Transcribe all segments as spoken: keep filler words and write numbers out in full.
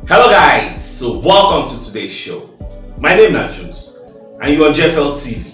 Hello guys, so welcome to today's show. My name na Juice and you on G F L T V,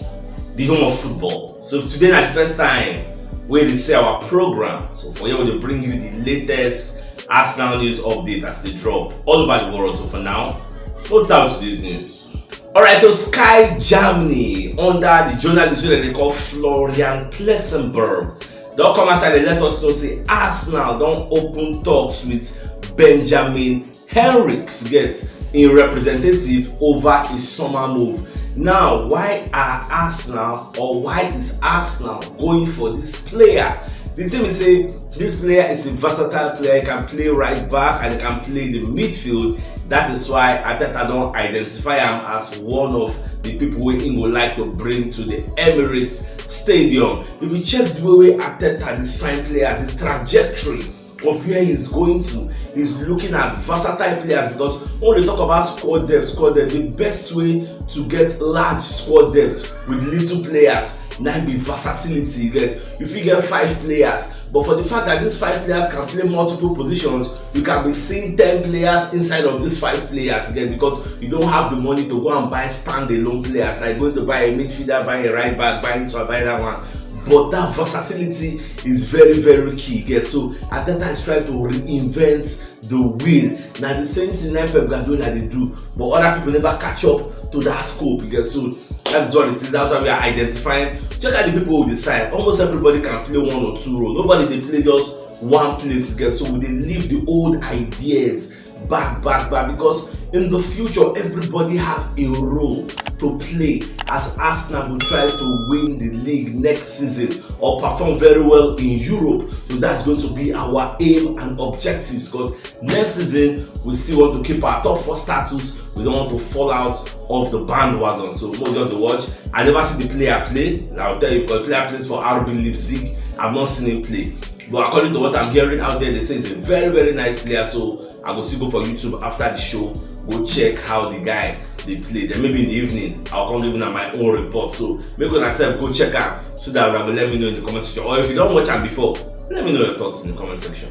the home of football. So if today na the first time wey you see our program, so for here we dey bring you the latest Arsenal news update as they drop all over the world. So for now, we'll start with today's news. Alright, so Sky Germany under the journalist wey dem dey call Florian Plettenberg don come outside dey let us know say Arsenal don open talks with Benjamin Henrichs, get im representative over a summer move. Now, why are Arsenal or why is Arsenal going for this player? The thing is say this player is a versatile player. He can play right back and he can play the midfield. That is why Arteta don identify am as one of the people wey im go like to bring to the Emirates Stadium. If you check the way wey Arteta dey sign players, the trajectory of where he's going to, he's looking at versatile players, because when we talk about squad depth, squad depth, the best way to get large squad depth with little players na be versatility. You get, you fit get five players, but for the fact that these five players can play multiple positions, you can be seeing ten players inside of these five players again, because you don't have the money to go and buy standalone players, like going to buy a midfielder, buy a right back, buy this one, buy that one. But that versatility is very, very key. Yes, so Arteta is trying to reinvent the wheel. Now the same thing like Pep Guardiola dey do, but other people never catch up to that scope. You get, so that's what it is. That's why we are identifying. Check out the people who decide. Almost everybody can play one or two roles. Nobody dey play just one place. You get, so we dey leave the old ideas back, back, back, because in the future everybody have a role to play as Arsenal will try to win the league next season or perform very well in Europe. So that's going to be our aim and objectives, because next season we still want to keep our top four status. We don't want to fall out of the bandwagon. So more just to watch. I never see the player play. I'll tell you, because player plays for R B Leipzig. I've not seen him play. But according to what I'm hearing out there, they say he's a very, very nice player. So I go still go for YouTube after the show, go check how the guy dey play. Then maybe in the evening, I'll come give una my own report. So make una sef go check am so that una go let me know in the comment section. Or if you don watch am before, let me know your thoughts in the comment section.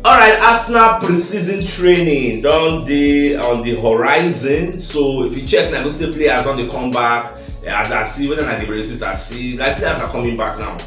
Alright, Arsenal pre-season training don dey on the horizon. So if you check now, you go see the players don dey come back. Yeah, as I see, whether na Gabriel Jesus, I see like players are coming back now,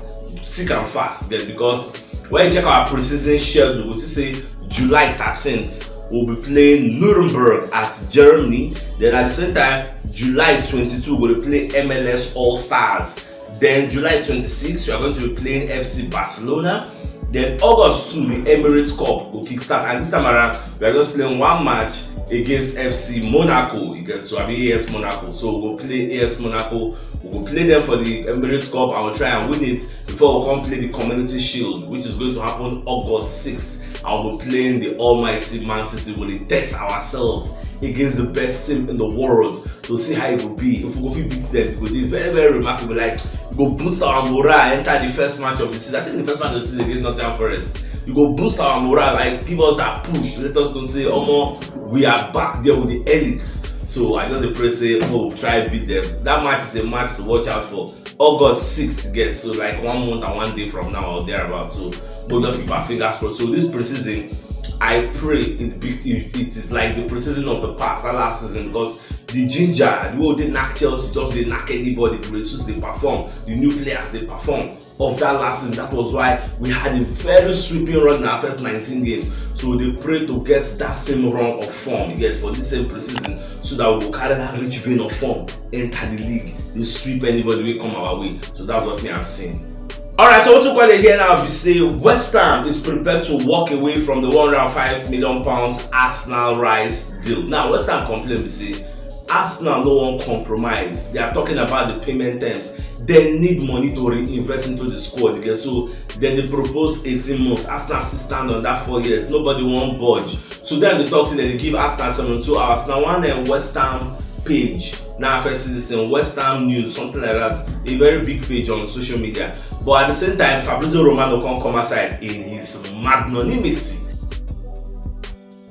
sick and fast. Yes, because when you check our pre-season schedule, we see say July thirteenth we'll be playing Nuremberg at Germany. Then at the same time, July twenty-two we'll play M L S All Stars. Then July twenty-sixth, we are going to be playing F C Barcelona. Then August two, the Emirates Cup will kickstart. And this time around, we are just playing one match against F C Monaco. You get, so I mean A S Monaco. So we'll play A S Monaco. We'll play them for the Emirates Cup and we'll try and win it before we come play the Community Shield, which is going to happen August sixth. And we'll be playing the almighty Man City. We'll test ourselves against the best team in the world to see how it will be. If we go fit beat them, it go dey very, very remarkable. Like, e go boost our morale, enter the first match of the season. I think the first match of the season against Nottingham Forest. E go boost our morale, like, give us that push. Let us know say, omo, we are back there with the elite. So I just dey pray say, oh, we'll try beat them. That match is a match to watch out for. August sixth, get, so like one month and one day from now or thereabout. So we'll just keep our fingers crossed. So this pre-season, I pray it, be, it, it is like the pre-season of the past, that last season, because the ginger, the way they knock Chelsea, just they knock anybody, the Jesus they perform, the new players they perform. Of that last season, that was why we had a very sweeping run in our first nineteen games. So they pray to get that same run of form, you get, for this same pre-season, so that we will carry that rich vein of form, enter the league, they sweep anybody wey come our way. So that's what me I'm saying. Alright, so what you call it here now be say West Ham is prepared to walk away from the one hundred five million pounds Arsenal Rice deal. Now, West Ham complain be say Arsenal no wan compromise. They are talking about the payment terms. They need money to reinvest into the squad again. So then they propose eighteen months. Arsenal still stand on that four years. Nobody wan budge. So then they talk say they give Arsenal seventy-two hours. Now one uh, West Ham page, now first citizen, West Ham news, something like that. A very big page on social media. But at the same time, Fabrizio Romano can't come aside in his magnanimity.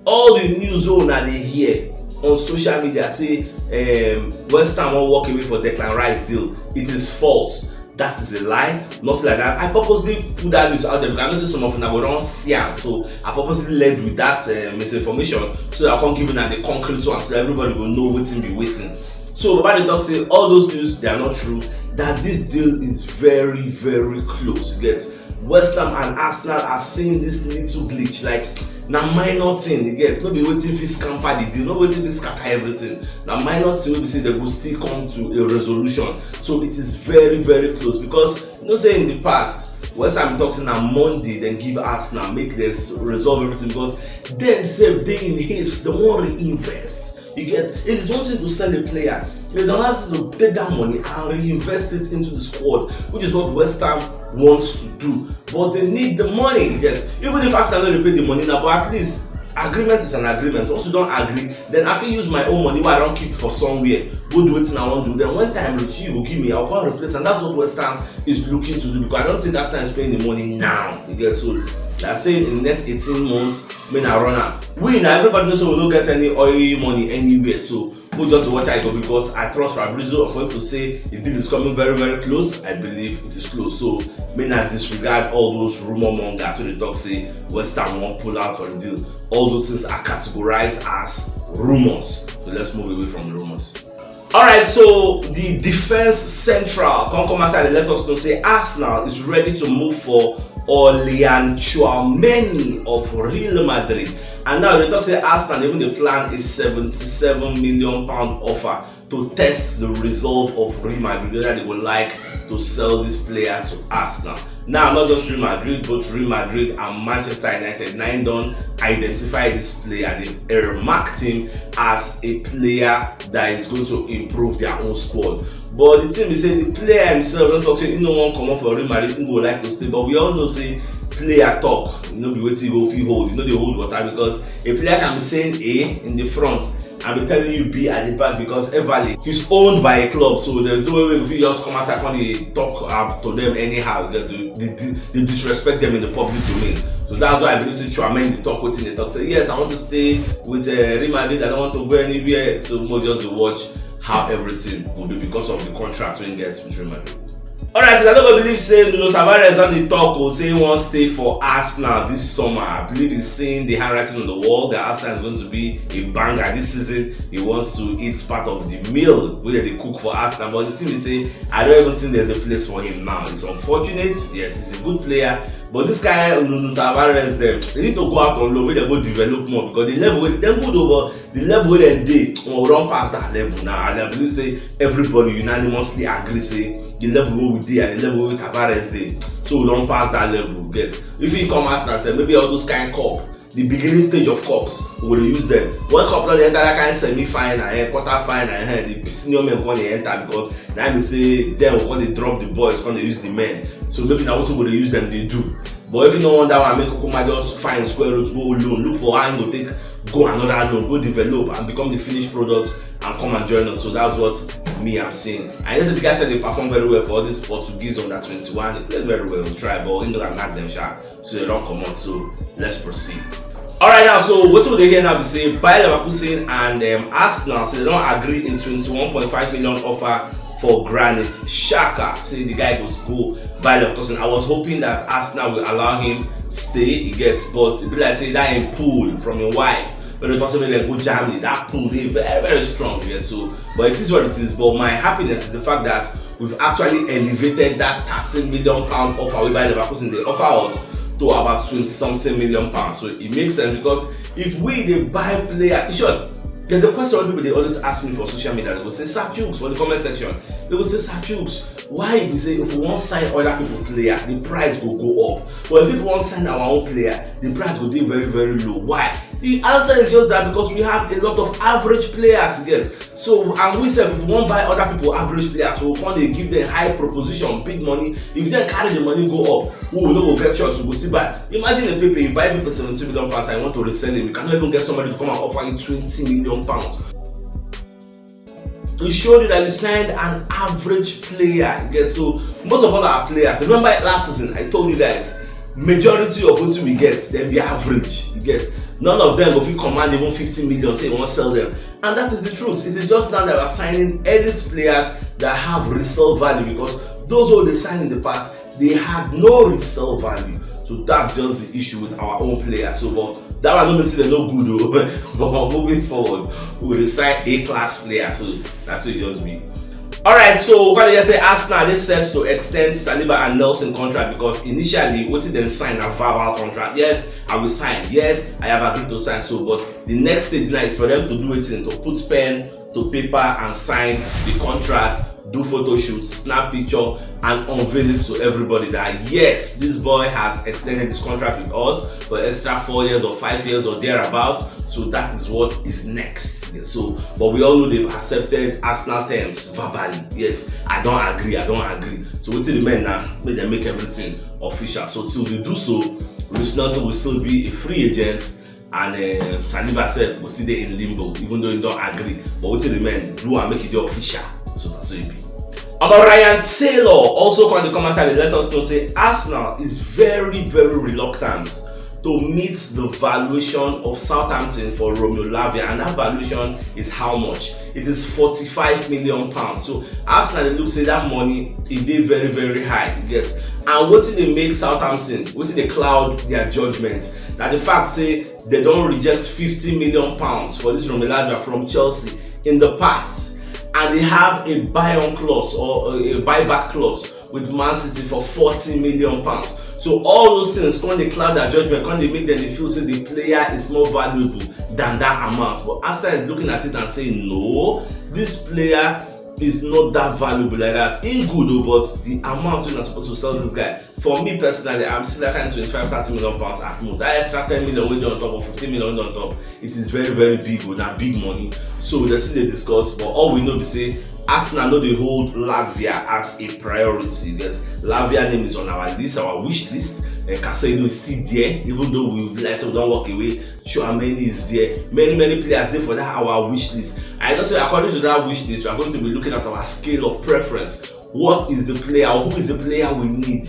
All the news wey una dey hear on social media say um, West Ham wan walk away for Declan Rice deal, it is false. That is a lie. Not like that. I purposely put that news out there because I know say some of una go don see am. So I purposely led with that uh, misinformation so that I can give una the concrete one so that everybody go know wetin be wetin. So Baba dey talk say all those news, they are not true. That this deal is very, very close. You get? West Ham and Arsenal are seeing this little glitch like na minor thing, you get? No be wetin fit scamper the deal, no wetin fit scatter everything. Na minor thing wey be say dem go still come to a resolution. So it is very, very close because you know say in the past, West Ham talk say na Monday dem give Arsenal make dem s- resolve everything because dem sef dey in haste, dem wan reinvest. You get? It is one thing to sell a player, it is another thing to take that money and reinvest it into the squad, which is what West Ham wants to do. But they need the money, you get? Even if Arsenal no dey pay the money now, but at least agreement is an agreement. Once you don agree, then I fit use my own money wey I don keep for somewhere, go do wetin I wan do. Then when time reach, you go give me, I go come replace am. That's what West Ham is looking to do because I don't think Arsenal is paying the money now. You get? So they are saying in the next eighteen months, make I run am. We now, everybody knows we no get any oil money anywhere. So we just watch how e go because I trust Fabrizio for him to say the deal is coming very, very close. I believe it is close. So make I disregard all those rumor mongers wey dey talk say West Ham wan pull out for the deal. All those things are categorized as rumors. So let's move away from the rumors. All right, so the defense central come come outside and let us know say Arsenal is ready to move for Aurelien Tchouameni of Real Madrid. And now they talk say Arsenal even dey plan a seventy-seven million pound offer to test the resolve of Real Madrid, whether they would like to sell this player to Arsenal. Now, not just Real Madrid, but Real Madrid and Manchester United now don identify this player. They've earmarked him as a player that is going to improve their own squad. But the thing is say the player himself don talk say he no wan comot for Real Madrid, he go like to stay. But we all know say player talk, you know, be wetin you go fit hold. You know, they hold water because a player can be saying A in the front and be telling you B at the back because Everly is owned by a club, so there's no way we fit just come outside and dey talk up to them anyhow. They, they, they, they disrespect them in the public domain. So that's why I believe say Tchouameni dey talk wetin they talk. Say yes, I want to stay with uh, Real Madrid. I don't want to go anywhere. So more just to watch how everything will be because of the contract wey he gets with Real Madrid. All right, so I don't believe say Nuno Tavares on the talk will say he wants stay for Arsenal this summer. I believe he's seeing the handwriting on the wall that Arsenal is going to be a banger this season. He wants to eat part of the meal where they cook for Arsenal. But the thing is say I don't even think there's a place for him now. It's unfortunate. Yes, he's a good player, but this guy Nuno Tavares, them they need to go out on loan, where they go develop more because the level wey dem good over the level wey dem dey, we run pass that level now. And I believe say everybody unanimously agree say the level wey we dey and the level wey Tavares dey, so we don pass that level. Get? If he come Arsenal sef, maybe all those kind cup, the beginning stage of cups, we go dey use them. When cup don dey enter that kind semi final, eh, quarter final, eh, the senior men come dey enter because na be say dem go come dey drop the boys, come dey use the men. So maybe na wetin we go dey use them dey do. But if you no want that one, make Kukuma just find square root, go loan, look for how he go take go another loan, go develop and become the finished product and come and join us. So that's what me I'm seeing. I know say the guy said they perform very well for all this Portuguese under twenty-one. They played very well, try, but England knocked them sharp, so they don't come out. So let's proceed. All right, now, so what we dey hear now be say Bayer Leverkusen and um, Arsenal, so they don't agree in twenty-one point five million offer for Granit Xhaka. Say the guy goes go Bayer Leverkusen. I was hoping that Arsenal will allow him stay. He gets, but it be like say that him pull from him wife. When they talk say make dem go Germany, that pull dey very, very strong. Yeah, so but it is what it is. But my happiness is the fact that we've actually elevated that thirteen million pound offer wey Bayer Leverkusen dey offer us to about twenty something million pounds. So it makes sense because if we dey buy player, in short, there's a question wey people dey always ask me for social media. They go say, "Sir Chuks," for the comment section, they go say, "Sir Chuks, why you say if we wan sign other people player, the price go go up? But if people wan sign our own player, the price go dey very, very low. Why?" The answer is just that because we have a lot of average players, you get. So and we sef, if we wan buy other people average players, we come dey give them high proposition, big money. If dem carry the money go up, we no go get choice, we go still buy. Imagine a Pepe, you buy Pepe seventy million pounds and you want to resell him, you cannot even get somebody to come and offer you twenty million pounds. It showed you that you signed an average player. You get? So most of all our players, remember last season, I told you guys, majority of what we get, then be average. You get? None of them go fit command even fifty million, say you wan sell them. And that is the truth. It is just now that we are signing elite players that have resale value because Those who they signed in the past, they had no resale value. So that's just the issue with our own players. So, but that one don't say they're no good though. But moving forward, we resign A class players. So that's what it just be. All right, so what they say, Arsenal they set to extend Saliba and Nelson contract, because initially what did they sign a verbal contract? Yes, I will sign. Yes, I have agreed to sign. So, but the next stage now is for them to do it, to put pen to paper and sign the contract, do photo shoot, snap picture, and unveil it to everybody that yes, this boy has extended his contract with us for extra four years or five years or thereabouts. So that is what is next. Yeah, so, but we all know they've accepted Arsenal terms verbally. Yes, I don't agree, I don't agree. So wetin remain now, make dem make everything official. So till they do so, Reiss Nelson will still be a free agent, and uh, Saliba sef go still dey in limbo, even though he don agree. But wetin remain, do am make e dey official. So na so e be. Omo, Ryan Taylor also come dey come outside dey let us know say Arsenal is very, very reluctant to meet the valuation of Southampton for Romeo Lavia, and that valuation is how much? It is forty-five million pounds. So Arsenal dey look say that money, e dey very, very high, you get. And wetin dey make Southampton, wetin dey cloud their judgment, na the fact say they don reject fifty million pounds for this Romeo Lavia from Chelsea in the past, and they have a buy-on clause or a, a buyback clause with Man City for forty million pounds. So all those things come dey cloud their judgment, come dey make them dey feel say the player is more valuable than that amount. But Arsenal is looking at it and saying, no, this player is not that valuable like that. He good o, but the amount wey una suppose to sell this guy, for me personally, I'm still like kind twenty-five, thirty million pounds at most. That extra ten million wey dey on top or fifteen million wey dey on top, it is very, very big o, na big money. So we dey still dey discuss, but all we know be say Arsenal no dey hold Lavia as a priority. Yes, Lavia name is on our list, our wish list. Uh, Caicedo is still there, even though we like say we don walk away. Tchouaméni is there. Many, many players dey for that our wish list. I know say according to that wish list, we are going to be looking at our scale of preference. What is the player, or who is the player we need?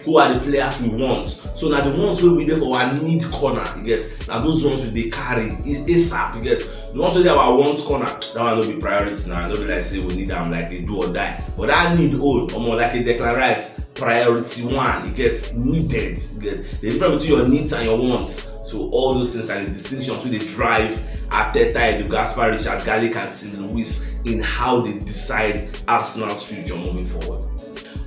Who are the players we want? So now the ones wey we dey for our need corner, you get. Now those ones we dey carry is ASAP, you get. The ones wey dey our wants corner, that one no be priority now. No be like say we need am like a do or die. But that need own, omo, like a Declan Rice, priority one, you get, needed, you get. The difference between your needs and your wants. So all those things are the distinctions wey dey drive Arteta, Edu Gaspar, Richard Garlick, and Tim Lewis in how they decide Arsenal's future moving forward.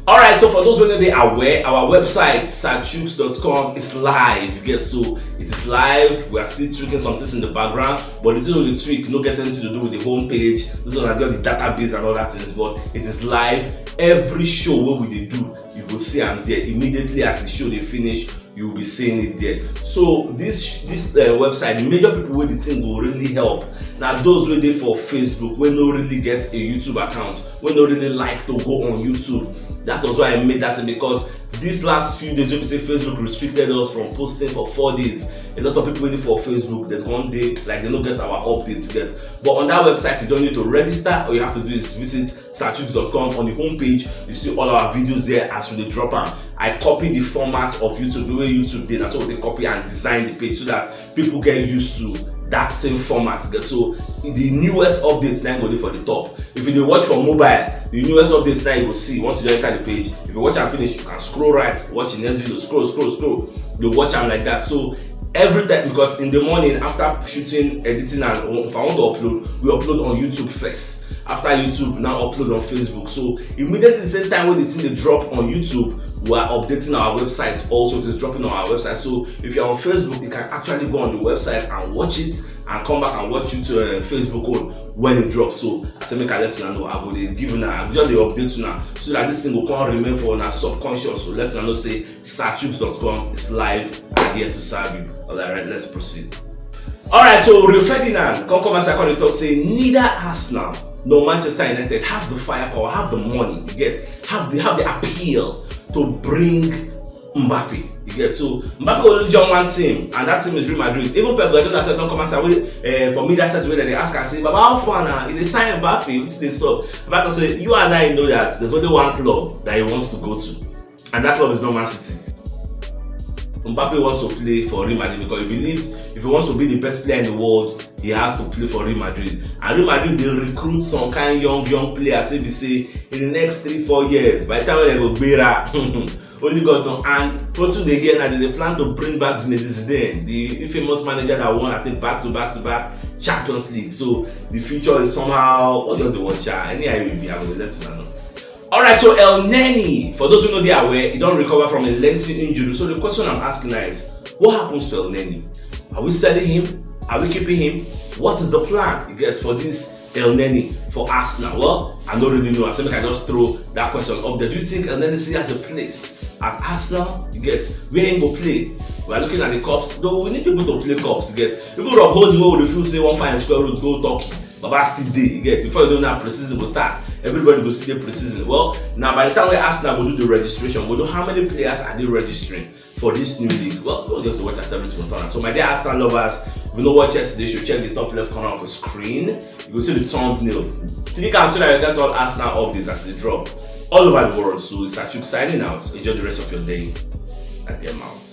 All right, so for those who are not aware, our website, sir chuks dot com, is live. You get, so it is live. We are still tweaking some things in the background, but this is only tweak, no get anything to do with the homepage. This one is just the database and all that things, but it is live. Every show wey we dey do, you go see am there immediately as the show dey finish. You will be seeing it there. So this this uh, website, the major people wey the thing go really help na those wey dey for Facebook, wey no really get a YouTube account, wey no really like to go on YouTube. That was why I made that thing, because these last few days wey be say Facebook restricted us from posting for four days, a lot of people wey dey for Facebook, they come dey like they no get our updates yet. But on that website, you don't need to register. All you have to do is visit sir chuks dot com. On the homepage, you see all our videos there as we dey drop am. I copy the format of YouTube, the way YouTube dey, na so we dey copy and design the page so that people get used to that same format. So the newest updates na go dey for the top. If you dey watch for mobile, the newest updates na you go see once you don enter the page. If you watch am finish, you can scroll right, watch the next video, scroll, scroll, scroll. You watch am like that. So every time, because in the morning after shooting, editing, and if I want to upload, we upload on YouTube first. After YouTube, now upload on Facebook. So immediately the same time wey the thing dey drop on YouTube, we are updating our website also. It is dropping on our website. So if you're on Facebook, you can actually go on the website and watch it and come back and watch YouTube, uh, Facebook own when it drops. So I say make I let una know. I go dey give una, I go just dey update una so that this thing go come remain for una subconscious. So let una know say sir chuks dot com is live and here to serve you. All right, let's proceed. All right, so Rio Ferdinand come come outside come dey talk say neither Arsenal nor Manchester United have the firepower, have the money, you get, have the have the appeal to bring Mbappe, you get. So Mbappe only join one team, and that team is Real Madrid. Even Pep Guardiola sef don come outside wey, uh, for media sef wey dem dey ask am say, "Baba, how far now? You dey sign Mbappe, wetin dey sup?" Mbappe say, "You and I know that there's only one club that he wants to go to, and that club is not Man City." Mbappe wants to play for Real Madrid because he believes if he wants to be the best player in the world, he has to play for Real Madrid. And Real Madrid dey recruit some kind young young players wey be say in the next three four years, by the time wey dem go gbera, only God know. And wetin dey hear now, dem dey plan to bring back Zinedine Zidane, the infamous manager that won, I think, back to back to back Champions League. So the future is somehow, what just dey watch, sha. Anyhow e be, I go dey let una know. Alright, so Elneny, for those who no dey aware, he don recover from a lengthy injury. So the question I'm asking now is, what happens to Elneny? Are we selling him? Are we keeping him? What is the plan you get for this Elneny for Arsenal? Well, I don't really know. I say make I just throw that question up there. Do you think Elneny still has a place at Arsenal? You get where he go play? We are looking at the cups, though we need people to play cups. You get, even Rob Holding, wey we dey feel say wan find square root go Turkey, Baba still dey. You get, before you know now, preseason go start. Everybody go still dey preseason. Well, now by the time wey Arsenal go do the registration, we go know how many players are they registering for this new league. Well, we'll just watch as everything will turn out. So my dear Arsenal lovers, if you no watch yesterday, you should check the top left corner of the screen. You go see the thumbnail. Click am so that you get all Arsenal updates as they drop all over the world. So it's Achuk signing out. Enjoy the rest of your day. At the amount.